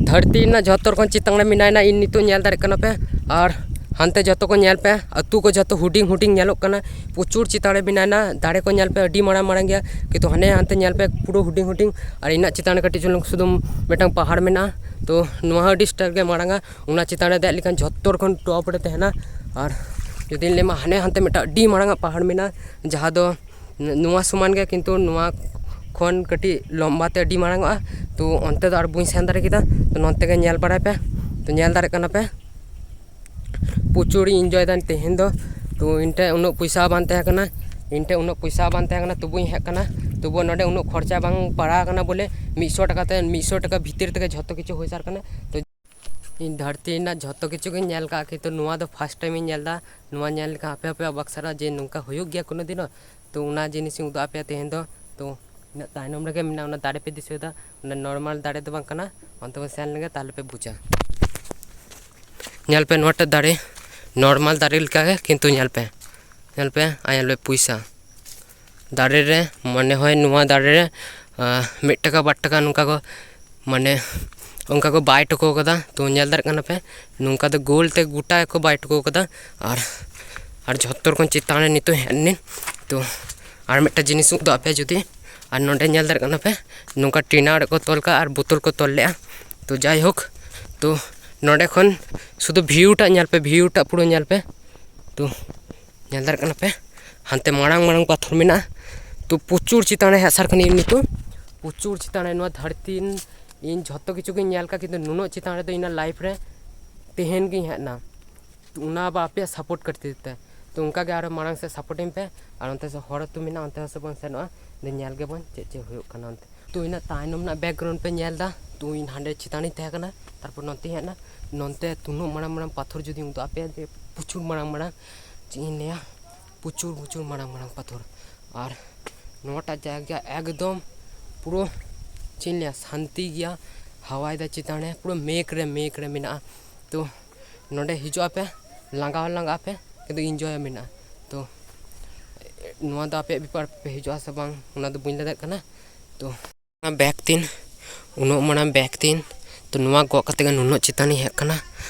ᱫᱷᱟᱹᱨᱛᱤ ᱨᱮᱱᱟᱜ ᱡᱷᱚᱛᱚ ᱨᱚᱠᱚᱢ ᱪᱮᱛᱟᱱ ᱨᱮ ᱢᱮᱱᱟᱭᱮᱱᱟ, ᱤᱧ ᱱᱤᱛᱚᱜ ᱧᱮᱞ ᱫᱟᱲᱮᱭᱟᱜ ᱠᱟᱱᱟ ᱯᱮ᱾ ᱟᱨ ᱦᱟᱱᱛᱮ ᱡᱷᱚᱛᱚ ᱠᱚ ᱧᱮᱞ ᱯᱮ, ᱟᱹᱛᱩ ᱠᱚ ᱡᱷᱚᱛᱚ ᱦᱩᱰᱤᱧ ᱦᱩᱰᱤᱧ ᱧᱮᱞᱚᱜ ᱠᱟᱱᱟ, ᱯᱨᱚᱪᱩᱨ ᱪᱮᱛᱟᱱ ᱨᱮ ᱢᱮᱱᱟᱭᱮᱱᱟ᱾ ᱫᱟᱨᱮ ᱠᱚ ᱧᱮᱞ ᱯᱮ, ᱟᱹᱰᱤ ᱢᱟᱨᱟᱝ ᱢᱟᱨᱟᱝ ᱜᱮᱭᱟ, ᱠᱤᱱᱛᱩ ᱦᱟᱱᱮ ᱦᱟᱱᱛᱮ ᱧᱮᱞ ᱯᱮ, ᱯᱩᱨᱟᱹ ᱦᱩᱰᱤᱧ ᱦᱩᱰᱤᱧ᱾ ᱟᱨ ᱤᱱᱟᱹᱜ ᱪᱮᱛᱟᱱ ᱨᱮ ᱠᱟᱹᱴᱤᱡ ᱪᱩᱞᱩᱝ ᱥᱩᱫᱷᱩ ᱢᱤᱫᱴᱟᱝ ᱯᱟᱦᱟᱲ ᱢᱮᱱᱟᱜᱼᱟ᱾ ᱛᱚ ᱱᱚᱣᱟ ᱦᱚᱸ ᱟᱹᱰᱤ ᱥᱴᱟᱨ ᱜᱮ ᱢᱟᱨᱟᱝᱟ, ᱚᱱᱟ ᱪᱮᱛᱟᱱ ᱨᱮ ᱫᱮᱡ ᱞᱮᱠᱷᱟᱱ ᱡᱷᱚᱛᱚ ᱠᱷᱚᱱ ᱴᱚᱯ ᱨᱮ ᱛᱟᱦᱮᱱᱟ᱾ ᱟᱨ ᱡᱩᱫᱤᱧ ᱞᱟᱹᱭ ᱢᱟ, ᱦᱟᱱᱮ ᱦᱟᱱᱛᱮ ᱢᱤᱫᱴᱟᱝ ᱟᱹᱰᱤ ᱢᱟᱨᱟᱝᱟᱜ ᱯᱟᱦᱟᱲ ᱢᱮᱱᱟᱜᱼᱟ, ᱡᱟᱦᱟᱸ ᱫᱚ ᱱᱚᱣᱟ ᱥᱚᱢᱟᱱ ᱜᱮ, ᱠᱤᱱᱛᱩ ᱱᱚᱣᱟ ᱠᱷᱚᱱ ᱠᱟᱹᱴᱤᱡ ᱞᱚᱢᱵᱟ ᱛᱮ ᱟᱹᱰᱤ ᱢᱟᱨᱟᱝᱚᱜᱼᱟ᱾ ᱛᱚ ᱚᱱᱛᱮ ᱫᱚ ᱟᱨ ᱵᱟᱹᱧ ᱥᱮᱱ ᱫᱟᱲᱮ ᱠᱮᱫᱟ᱾ ᱛᱚ ᱱᱚᱱᱛᱮ ᱜᱮ ᱧᱮᱞ ᱵᱟᱲᱟᱭ ᱯᱮ᱾ ᱛᱚ ᱧᱮᱞ ᱫᱟᱲᱮᱭᱟᱜ ᱠᱟᱱᱟ ᱯᱮ, ᱯᱨᱚᱪᱩᱨ ᱤᱧ ᱤᱱᱡᱚᱭ ᱫᱟ ᱛᱮᱦᱮᱧ ᱫᱚ᱾ ᱛᱚ ᱤᱧ ᱴᱷᱮᱱ ᱩᱱᱟᱹᱜ ᱯᱚᱭᱥᱟ ᱵᱟᱝ ᱛᱟᱦᱮᱸ ᱠᱟᱱᱟ, ᱤᱧ ᱴᱷᱮᱱ ᱩᱱᱟᱹᱜ ᱯᱚᱭᱥᱟ ᱵᱟᱝ ᱛᱟᱦᱮᱸ ᱠᱟᱱᱟ, ᱛᱚᱵᱩᱧ ᱦᱮᱡ ᱠᱟᱱᱟ᱾ ᱛᱚᱵᱩ ᱱᱚᱰᱮ ᱩᱱᱟᱹᱜ ᱠᱷᱚᱨᱪᱟ ᱵᱟᱝ ᱯᱟᱲᱟᱣ ᱠᱟᱱᱟ ᱵᱚᱞᱮ, ᱢᱤᱫ ᱥᱚ ᱴᱟᱠᱟ ᱛᱮ, ᱢᱤᱫ ᱥᱚ ᱴᱟᱠᱟ ᱵᱷᱤᱛᱤᱨ ᱛᱮᱜᱮ ᱡᱷᱚᱛᱚ ᱠᱤᱪᱷᱩ ᱦᱩᱭ ᱥᱟᱨ ᱠᱟᱱᱟ᱾ ᱛᱚ ᱤᱧ ᱫᱷᱟᱹᱨᱛᱤ ᱨᱮᱱᱟᱜ ᱡᱷᱚᱛᱚ ᱠᱤᱪᱷᱩ ᱜᱤᱧ ᱧᱮᱞ ᱠᱟᱜᱼᱟ, ᱠᱤᱱᱛᱩ ᱱᱚᱣᱟ ᱫᱚ ᱯᱷᱟᱥᱴ ᱴᱟᱭᱤᱢ ᱤᱧ ᱧᱮᱞ ᱮᱫᱟ᱾ ᱱᱚᱣᱟ ᱧᱮᱞ ᱞᱮᱠᱷᱟᱱ ᱟᱯᱮ ᱦᱚᱸᱯᱮ ᱚᱵᱟᱠ ᱥᱟᱨᱟ ᱡᱮ ᱱᱚᱝᱠᱟ ᱦᱩᱭᱩᱜ ᱜᱮᱭᱟ ᱠᱳᱱᱳ ᱫᱤᱱᱚᱜ᱾ ᱛᱚ ᱚᱱᱟ ᱡᱤᱱᱤᱥ ᱤᱧ ᱩᱫᱩᱜ ᱟᱯᱮᱭᱟ ᱛᱮᱦᱮᱧ ᱫᱚ᱾ ᱛᱚ ᱤᱱᱟᱹᱜ ᱛᱟᱭᱱᱚᱢ ᱨᱮᱜᱮ ᱢᱮᱱᱟᱜᱼᱟ, ᱚᱱᱟ ᱫᱟᱨᱮ ᱯᱮ ᱫᱤᱥᱟᱹᱭᱮᱫᱟ, ᱚᱱᱟ ᱱᱚᱨᱢᱟᱞ ᱫᱟᱨᱮ ᱫᱚ ᱵᱟᱝ ᱠᱟᱱᱟ᱾ ᱚᱱᱛᱮ ᱵᱚᱱ ᱥᱮᱱ ᱞᱮᱱᱜᱮ, ᱛᱟᱦᱞᱮ ᱯᱮ ᱵᱩᱡᱟ᱾ ᱧᱮᱞ ᱯᱮ, ᱱᱚᱣᱟᱴᱟᱜ ᱫᱟᱨᱮ ᱱᱚᱨᱢᱟᱞ ᱫᱟᱨᱮ ᱞᱮᱠᱟᱜᱮ, ᱠᱤᱱᱛᱩ ᱧᱮᱞ ᱯᱮ, ᱧᱮᱞ ᱯᱮ, ᱟᱨ ᱧᱮᱞ ᱯᱮ ᱯᱚᱭᱥᱟ ᱫᱟᱨᱮ ᱨᱮ, ᱢᱚᱱᱮ ᱦᱚᱭ ᱱᱚᱣᱟ ᱫᱟᱨᱮ ᱨᱮ, ᱟᱸ, ᱢᱤᱫ ᱴᱟᱠᱟ ᱵᱟᱨ ᱴᱟᱠᱟ ᱱᱚᱝᱠᱟ ᱠᱚ, ᱢᱟᱱᱮ, ᱚᱱᱠᱟ ᱠᱚ ᱵᱟᱭ ᱦᱚᱴᱚ ᱠᱟᱫᱟ᱾ ᱛᱚ ᱧᱮᱞ ᱫᱟᱲᱮᱭᱟᱜ ᱠᱟᱱᱟ ᱯᱮ, ᱱᱚᱝᱠᱟ ᱫᱚ ᱜᱳᱞ ᱛᱮ ᱜᱚᱴᱟ ᱜᱮᱠᱚ ᱵᱟᱭ ᱦᱚᱴᱚ ᱠᱟᱫᱟ᱾ ᱟᱨ, ᱟᱨ ᱡᱷᱚᱛᱚ ᱨᱚᱠᱚᱢ ᱪᱮᱛᱟᱱ ᱨᱮ ᱱᱤᱛᱚᱜ ᱦᱮᱡ ᱮᱱᱟᱹᱧ᱾ ᱛᱚ ᱟᱨ ᱢᱤᱫᱴᱟᱝ ᱡᱤᱱᱤᱥ ᱩᱫᱩᱜ ᱟᱯᱮ ᱡᱩᱫᱤ, ᱟᱨ ᱱᱚᱰᱮ ᱧᱮᱞ ᱫᱟᱲᱮᱭᱟᱜ ᱠᱟᱱᱟ ᱯᱮ, ᱱᱚᱝᱠᱟ ᱴᱤᱱᱟ ᱚᱲᱟᱜ ᱠᱚ ᱛᱚᱞ ᱠᱟᱜᱼᱟ ᱟᱨ ᱵᱳᱛᱚᱞ ᱠᱚ ᱛᱚᱞ ᱞᱮᱜᱼᱟ᱾ ᱛᱚ ᱡᱟᱭᱦᱳᱠ, ᱛᱚ ᱱᱚᱰᱮ ᱠᱷᱚᱱ ᱥᱩᱫᱷᱩ ᱵᱷᱤᱭᱩ ᱴᱟᱜ ᱧᱮᱞ ᱯᱮ, ᱵᱷᱤᱭᱩ ᱴᱟᱜ ᱯᱩᱨᱟᱹ ᱧᱮᱞ ᱯᱮ᱾ ᱛᱚ ᱧᱮᱞ ᱫᱟᱲᱮᱭᱟᱜ ᱠᱟᱱᱟ ᱯᱮ, ᱦᱟᱱᱛᱮ ᱢᱟᱨᱟᱝ ᱢᱟᱨᱟᱝ ᱯᱟᱛᱷᱚᱨ ᱢᱮᱱᱟᱜᱼᱟ᱾ ᱛᱚ ᱯᱨᱚᱪᱩᱨ ᱪᱮᱛᱟᱱ ᱨᱮ ᱦᱮᱡ ᱥᱟᱨ ᱠᱟᱹᱱᱟᱹᱧ ᱱᱤᱛᱚᱜ, ᱯᱨᱚᱪᱩᱨ ᱪᱮᱛᱟᱱ ᱨᱮ᱾ ᱱᱚᱣᱟ ᱫᱷᱟᱹᱨᱛᱤ ᱤᱧ ᱡᱷᱚᱛᱚ ᱠᱤᱪᱷᱩ ᱜᱤᱧ ᱧᱮᱞ ᱠᱟᱜᱼᱟ, ᱠᱤᱱᱛᱩ ᱱᱩᱱᱟᱹᱜ ᱪᱮᱛᱟᱱ ᱨᱮᱫᱚ ᱤᱧᱟᱹᱜ ᱞᱟᱭᱤᱯᱷ ᱨᱮ ᱛᱮᱦᱮᱧ ᱜᱤᱧ ᱦᱮᱡ ᱮᱱᱟ᱾ ᱛᱚ ᱚᱱᱟ ᱵᱟ ᱟᱯᱮᱭᱟᱜ ᱥᱟᱯᱳᱨᱴ ᱠᱷᱟᱹᱛᱤᱨ ᱛᱮ᱾ ᱛᱚ ᱚᱱᱠᱟ ᱜᱮ ᱟᱨᱚ ᱢᱟᱲᱟᱝ ᱥᱮᱫ ᱥᱟᱯᱳᱨᱴ ᱤᱧ ᱯᱮ᱾ ᱟᱨ ᱚᱱᱛᱮ ᱥᱮᱫ ᱦᱚᱲ ᱟᱹᱛᱩ ᱢᱮᱱᱟᱜᱼᱟ, ᱚᱱᱛᱮ ᱦᱚᱸ ᱥᱮᱫ ᱵᱚᱱ ᱥᱮᱱᱚᱜᱼᱟ, ᱫᱮ ᱧᱮᱞ ᱜᱮᱵᱚᱱ ᱪᱮᱫ ᱪᱮᱫ ᱦᱩᱭᱩᱜ ᱠᱟᱱᱟ ᱚᱱᱛᱮ᱾ ᱛᱚ ᱤᱱᱟᱹ ᱛᱟᱭᱱᱚᱢ ᱨᱮᱱᱟᱜ ᱵᱮᱠᱜᱨᱟᱣᱩᱱᱰ ᱯᱮ ᱧᱮᱞ ᱮᱫᱟ᱾ ᱛᱚ ᱤᱧ ᱦᱟᱸᱰᱮ ᱪᱮᱛᱟᱱ ᱨᱤᱧ ᱛᱟᱦᱮᱸ ᱠᱟᱱᱟ, ᱛᱟᱨᱯᱚᱨ ᱱᱚᱱᱛᱮᱧ ᱦᱮᱡ ᱮᱱᱟ᱾ ᱱᱚᱱᱛᱮ ᱛᱩᱱᱟᱹᱜ ᱢᱟᱨᱟᱝ ᱢᱟᱨᱟᱝ ᱯᱟᱛᱷᱚᱨ ᱡᱩᱫᱤᱧ ᱩᱫᱩᱜ ᱟᱯᱮᱭᱟ, ᱡᱮ ᱯᱨᱚᱪᱩᱨ ᱢᱟᱨᱟᱝ ᱢᱟᱨᱟᱝ, ᱪᱮᱫ ᱤᱧ ᱞᱟᱹᱭᱟ, ᱯᱨᱚᱪᱩᱨ ᱯᱨᱚᱪᱩᱨ ᱢᱟᱨᱟᱝ ᱢᱟᱨᱟᱝ ᱯᱟᱛᱷᱚᱨ᱾ ᱟᱨ ᱱᱚᱣᱟᱴᱟᱜ ᱡᱟᱭᱜᱟ ᱮᱠᱫᱚᱢ ᱯᱩᱨᱟᱹ, ᱪᱮᱫ ᱤᱧ ᱞᱟᱹᱭᱟ, ᱥᱟᱱᱛᱤ ᱜᱮᱭᱟ᱾ ᱦᱟᱣᱟᱭ ᱫᱟ ᱪᱮᱛᱟᱱ ᱨᱮ ᱯᱩᱨᱟᱹ ᱢᱮᱜᱷ ᱨᱮ, ᱢᱮᱜᱷ ᱨᱮ ᱢᱮᱱᱟᱜᱼᱟ᱾ ᱛᱚ ᱱᱚᱰᱮ ᱦᱤᱡᱩᱜ ᱟᱯᱮ, ᱞᱟᱸᱜᱟ ᱦᱚᱸ ᱞᱟᱸᱜᱟᱜ ᱟᱯᱮ, ᱠᱤᱱᱛᱩ ᱤᱱᱡᱚᱭ ᱦᱚᱸ ᱢᱮᱱᱟᱜᱼᱟ᱾ ᱛᱚ ᱱᱚᱣᱟ ᱫᱚ ᱟᱯᱮᱭᱟᱜ ᱵᱮᱯᱟᱨ ᱯᱮ ᱦᱤᱡᱩᱜᱼᱟ ᱥᱮ ᱵᱟᱝ, ᱚᱱᱟ ᱫᱚ ᱵᱟᱹᱧ ᱞᱟᱹᱭ ᱫᱟᱲᱮᱭᱟᱜ ᱠᱟᱱᱟ᱾ ᱛᱚ ᱚᱱᱟ ᱵᱮᱜᱽ ᱛᱤᱧ, ᱩᱱᱟᱹᱜ ᱢᱟᱨᱟᱝ ᱵᱮᱜᱽ ᱛᱤᱧ, ᱛᱚ ᱱᱚᱣᱟ ᱜᱚᱜ ᱠᱟᱛᱮ ᱜᱮ ᱱᱩᱱᱟᱹᱜ ᱪᱮᱛᱟᱱᱤᱧ ᱦᱮᱡ ᱟᱠᱟᱱᱟ᱾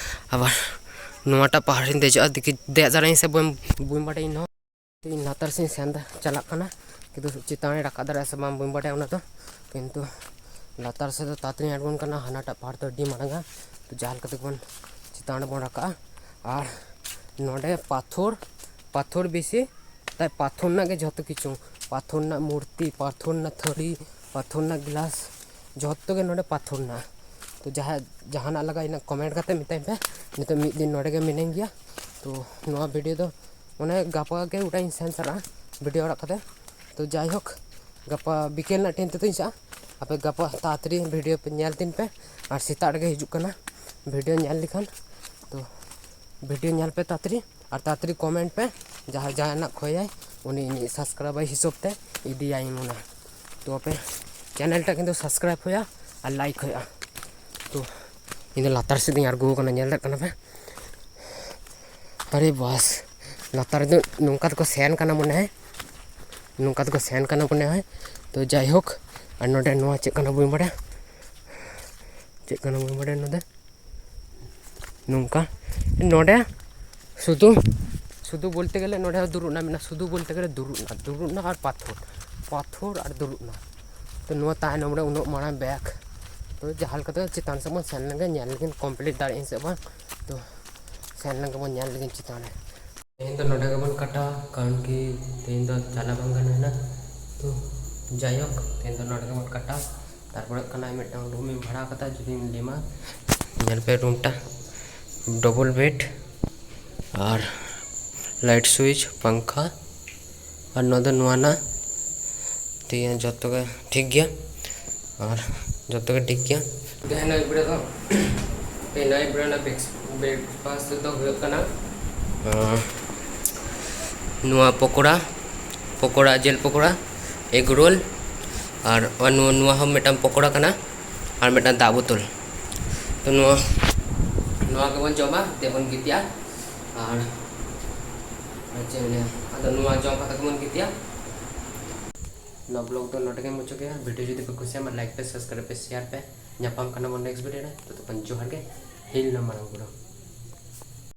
ᱟᱵᱟᱨ ᱱᱚᱣᱟᱴᱟᱜ ᱯᱟᱦᱟᱲᱤᱧ ᱫᱮᱡᱚᱜᱼᱟ, ᱫᱮᱡ ᱫᱟᱲᱮᱭᱟᱜᱼᱟᱹᱧ ᱥᱮ ᱵᱟᱹᱧ, ᱵᱟᱹᱧ ᱵᱟᱰᱟᱭᱟ ᱤᱧ ᱦᱚᱸ᱾ ᱤᱧ ᱞᱟᱛᱟᱨ ᱥᱮᱫ ᱤᱧ ᱥᱮᱱ ᱫᱟ-, ᱪᱟᱞᱟᱜ ᱠᱟᱱᱟ, ᱠᱤᱱᱛᱩ ᱪᱮᱛᱟᱱ ᱨᱮ ᱨᱟᱠᱟᱵ ᱫᱟᱲᱮᱭᱟᱜᱼᱟ ᱥᱮ ᱵᱟᱝ ᱵᱟᱹᱧ ᱵᱟᱰᱟᱭᱟ ᱚᱱᱟ ᱫᱚ᱾ ᱠᱤᱱᱛᱩ ᱞᱟᱛᱟᱨ ᱥᱮᱫ ᱫᱚ ᱛᱟᱲᱟᱛᱟᱲᱤᱧ ᱟᱬᱜᱚᱱ ᱠᱟᱱᱟ, ᱦᱟᱱᱟᱴᱟᱜ ᱯᱟᱦᱟᱲ ᱫᱚ ᱟᱹᱰᱤ ᱢᱟᱨᱟᱝᱟ᱾ ᱛᱚ ᱡᱟᱦᱟᱸ ᱞᱮᱠᱟ ᱛᱮᱜᱮ ᱵᱚᱱ ᱪᱮᱛᱟᱱ ᱨᱮᱵᱚᱱ ᱨᱟᱠᱟᱵᱼᱟ᱾ ᱟᱨ ᱱᱚᱰᱮ ᱯᱟᱛᱷᱚᱨ, ᱯᱟᱛᱷᱚᱨ ᱵᱮᱥᱤ, ᱛᱟᱭ ᱯᱟᱛᱷᱚᱨ ᱨᱮᱱᱟᱜ ᱜᱮ ᱡᱷᱚᱛᱚ ᱠᱤᱪᱷᱩ, ᱯᱟᱛᱷᱚᱨ ᱨᱮᱱᱟᱜ ᱢᱩᱨᱛᱤ, ᱯᱟᱛᱷᱚᱨ ᱨᱮᱱᱟᱜ ᱛᱷᱟᱹᱨᱤ, ᱯᱟᱛᱷᱚᱨ ᱨᱮᱱᱟᱜ ᱜᱞᱟᱥ, ᱡᱷᱚᱛᱚ ᱜᱮ ᱱᱚᱰᱮ ᱯᱟᱛᱷᱚᱨ ᱨᱮᱱᱟᱜ᱾ ᱛᱚ ᱡᱟᱦᱟᱸ, ᱡᱟᱦᱟᱱᱟᱜ ᱞᱟᱜᱟᱜ ᱤᱧᱟᱹᱜ ᱠᱚᱢᱮᱱᱴ ᱠᱟᱛᱮ ᱢᱮᱛᱟᱧ ᱯᱮ᱾ ᱱᱤᱛᱚᱜ ᱢᱤᱫ ᱫᱤᱱ ᱱᱚᱰᱮ ᱜᱮ ᱢᱤᱱᱟᱹᱧ ᱜᱮᱭᱟ᱾ ᱛᱚ ᱱᱚᱣᱟ ᱵᱷᱤᱰᱤᱭᱳ ᱫᱚ ᱚᱱᱮ ᱜᱟᱯᱟ ᱜᱮ ᱜᱚᱴᱟᱧ ᱥᱮᱱ ᱥᱟᱨᱟᱜᱼᱟ ᱵᱷᱤᱰᱤᱭᱳ ᱟᱲᱟᱜ ᱠᱟᱛᱮ᱾ ᱛᱚ ᱡᱟᱭᱦᱳᱠ, ᱜᱟᱯᱟ ᱵᱤᱠᱮᱞ ᱨᱮᱱᱟᱜ ᱴᱨᱮᱱ ᱛᱮᱫᱚᱧ ᱪᱟᱞᱟᱜᱼᱟ᱾ ᱟᱯᱮ ᱜᱟᱯᱟ ᱛᱟᱲᱟᱛᱟᱲᱤ ᱵᱷᱤᱰᱤᱭᱳ ᱯᱮ ᱧᱮᱞ ᱛᱤᱧ ᱯᱮ, ᱟᱨ ᱥᱮᱛᱟᱜ ᱨᱮᱜᱮ ᱦᱤᱡᱩᱜ ᱠᱟᱱᱟ ᱵᱷᱤᱰᱤᱭᱳ ᱧᱮᱞ ᱞᱮᱠᱷᱟᱱ᱾ ᱛᱚ ᱵᱷᱤᱰᱤᱭᱳ ᱧᱮᱞ ᱯᱮ ᱛᱟᱲᱟᱛᱟᱲᱤ, ᱟᱨ ᱛᱟᱲᱟᱛᱟᱲᱤ ᱠᱚᱢᱮᱱᱴ ᱯᱮ, ᱡᱟᱦᱟᱸᱭ ᱡᱟᱦᱟᱱᱟᱜ ᱠᱷᱚᱭᱟᱭ ᱩᱱᱤ ᱤᱧᱤᱡ ᱥᱟᱵᱥᱠᱨᱟᱭᱵᱟᱨ ᱦᱤᱥᱟᱹᱵ ᱛᱮ ᱤᱫᱤᱭᱟᱭ ᱢᱚᱱᱮ᱾ ᱛᱚ ᱟᱯᱮ ᱪᱮᱱᱮᱞ ᱴᱟᱜ ᱠᱤᱱᱛᱩ ᱥᱟᱵᱥᱠᱨᱟᱭᱤᱵ ᱦᱩᱭᱩᱜᱼᱟ ᱟᱨ ᱞᱟᱭᱤᱠ ᱦᱩᱭᱩᱜᱼᱟ᱾ ᱛᱚ ᱤᱧ ᱫᱚ ᱞᱟᱛᱟᱨ ᱥᱮᱫ ᱤᱧ ᱟᱬᱜᱚ ᱟᱠᱟᱱᱟ, ᱧᱮᱞ ᱫᱟᱲᱮᱭᱟᱜ ᱠᱟᱱᱟ ᱯᱮ? ᱟᱨᱮ ᱵᱟᱥ, ᱞᱟᱛᱟᱨ ᱨᱮᱫᱚ ᱱᱚᱝᱠᱟ ᱛᱮᱠᱚ ᱥᱮᱱ ᱠᱟᱱᱟ ᱢᱚᱱᱮ ᱦᱚᱭ, ᱱᱚᱝᱠᱟ ᱛᱮᱠᱚ ᱥᱮᱱ ᱠᱟᱱᱟ ᱢᱚᱱᱮ ᱦᱚᱭ᱾ ᱛᱚ ᱡᱟᱭᱦᱳᱠ, ᱟᱨ ᱱᱚᱰᱮ ᱱᱚᱣᱟ ᱪᱮᱫ ᱠᱟᱱᱟ ᱵᱟᱹᱧ ᱵᱟᱲᱟᱭᱟ, ᱪᱮᱫ ᱠᱟᱱᱟ ᱵᱟᱹᱧ ᱵᱟᱲᱟᱭᱟ ᱱᱚᱰᱮ᱾ ᱱᱚᱝᱠᱟ ᱱᱚᱰᱮ ᱥᱩᱫᱷᱩ, ᱥᱩᱫᱷᱩ ᱵᱚᱞᱛᱮ ᱜᱮᱞᱮ ᱱᱚᱰᱮ ᱦᱚᱸ ᱫᱩᱲᱩᱵ ᱨᱮᱱᱟᱜ ᱢᱮᱱᱟᱜᱼᱟ, ᱥᱩᱫᱷᱩ ᱵᱚᱞᱛᱮ ᱜᱮᱞᱮ ᱫᱩᱲᱩᱵ ᱨᱮᱱᱟᱜ, ᱫᱩᱲᱩᱵ ᱨᱮᱱᱟᱜ ᱟᱨ ᱯᱟᱛᱷᱚᱨ, ᱯᱟᱛᱷᱚᱨ ᱟᱨ ᱫᱩᱲᱩᱵ ᱨᱮᱱᱟᱜ᱾ ᱛᱚ ᱱᱚᱣᱟ ᱛᱟᱭᱱᱚᱢ ᱨᱮ ᱩᱱᱟᱹᱜ ᱢᱟᱨᱟᱝ ᱵᱮᱜᱽ᱾ ᱛᱚ ᱡᱟᱦᱟᱸ ᱞᱮᱠᱟᱛᱮ ᱪᱮᱛᱟᱱ ᱥᱮᱫ ᱵᱚᱱ ᱥᱮᱱ ᱞᱮᱱ ᱜᱮ, ᱧᱮᱞ ᱞᱮᱜᱮ ᱠᱚᱢᱯᱞᱤᱴ ᱫᱟᱲᱮᱭᱟᱜ ᱟᱹᱧ ᱥᱮ ᱵᱟᱝ᱾ ᱛᱚ ᱥᱮᱱ ᱞᱮᱱ ᱜᱮᱵᱚᱱ ᱧᱮᱞ ᱞᱮᱜᱮ ᱪᱮᱛᱟᱱ ᱨᱮ᱾ ᱛᱮᱦᱮᱧ ᱫᱚ ᱱᱚᱰᱮ ᱜᱮᱵᱚᱱ ᱠᱟᱴᱟᱣᱟ, ᱠᱟᱨᱚᱱ ᱠᱤ ᱛᱮᱦᱮᱧ ᱫᱚ ᱪᱟᱞᱟᱣ ᱵᱟᱝ ᱜᱟᱱ ᱦᱩᱭᱱᱟ᱾ ᱛᱚ ᱡᱟᱭᱦᱳᱠ, ᱛᱮᱦᱮᱧ ᱫᱚ ᱱᱚᱰᱮ ᱜᱮᱵᱚᱱ ᱠᱟᱴᱟᱣᱟ᱾ ᱛᱟᱨᱯᱚᱨᱮ ᱦᱩᱭᱩᱜ ᱠᱟᱱᱟ ᱢᱤᱫᱴᱟᱝ ᱨᱩᱢ ᱤᱧ ᱵᱷᱟᱲᱟ ᱠᱟᱫᱟ, ᱡᱩᱫᱤᱧ ᱞᱟᱹᱭᱟᱢᱟ, ᱧᱮᱞ ᱯᱮ ᱨᱩᱢ ᱴᱟ, ᱰᱚᱵᱚᱞ ᱵᱮᱰ ᱟᱨ ᱞᱟᱭᱤᱴ ᱥᱩᱭᱤᱪ, ᱯᱟᱝᱠᱷᱟ, ᱟᱨ ᱱᱚᱣᱟ ᱫᱚ ᱱᱚᱣᱟ ᱨᱮᱱᱟᱜ ᱛᱮ ᱡᱚᱛᱚ ᱜᱮ ᱴᱷᱤᱠ ᱜᱮᱭᱟ, ᱟᱨ ᱡᱚᱛᱚ ᱜᱮ ᱴᱷᱤᱠ ᱜᱮᱭᱟ᱾ ᱛᱮᱦᱮᱧ ᱟᱹᱭᱩᱵ ᱵᱮᱲᱟ ᱫᱚ, ᱛᱮᱦᱮᱧ ᱟᱹᱭᱩᱵ ᱵᱮᱲᱟ ᱨᱮᱱᱟᱜ ᱵᱨᱮᱠ-, ᱵᱨᱮᱠᱯᱷᱟᱥᱴ ᱫᱚ ᱦᱩᱭᱩᱜ ᱠᱟᱱᱟ, ᱟᱸ, ᱱᱚᱣᱟ ᱯᱚᱠᱳᱲᱟ, ᱯᱚᱠᱳᱲᱟ, ᱡᱤᱞ ᱯᱚᱠᱳᱲᱟ, ᱮᱜᱽ ᱨᱳᱞ, ᱟᱨ ᱱᱚᱣᱟ, ᱱᱚᱣᱟ ᱦᱚᱸ ᱢᱤᱫᱴᱟᱝ ᱯᱚᱠᱳᱲᱟ ᱠᱟᱱᱟ, ᱟᱨ ᱢᱤᱫᱴᱟᱝ ᱫᱟᱜ ᱵᱳᱛᱚᱞ᱾ ᱛᱚ ᱱᱚᱣᱟ, ᱱᱚᱣᱟ ᱜᱮᱵᱚᱱ ᱡᱚᱢᱟ, ᱫᱮᱵᱚᱱ ᱜᱤᱛᱤᱡᱼᱟ᱾ ᱟᱨ ᱪᱮᱫ ᱤᱧ ᱞᱟᱹᱭᱟ, ᱟᱫᱚ ᱱᱚᱣᱟ ᱡᱚᱢ ᱠᱟᱛᱮ ᱜᱮᱵᱚᱱ ᱜᱤᱛᱤᱡᱼᱟ᱾ ᱱᱚᱣᱟ vlog ᱫᱚ ᱱᱚᱰᱮ ᱜᱮ ᱢᱩᱪᱟᱹᱫ ᱜᱮᱭᱟ᱾ video ᱡᱩᱫᱤ ᱯᱮ ᱠᱩᱥᱤᱭᱟᱜ ᱢᱟ, like ᱯᱮ, subscribe ᱯᱮ, share ᱯᱮ᱾ ᱧᱟᱯᱟᱢ ᱠᱟᱱᱟ ᱵᱚᱱ next video ᱨᱮ᱾ ᱛᱚᱛᱚᱠᱷᱚᱱ ᱡᱚᱦᱟᱨ ᱜᱮ, ᱦᱤᱞ ᱱᱟ ᱢᱟᱨᱟᱝ ᱵᱩᱨᱩ᱾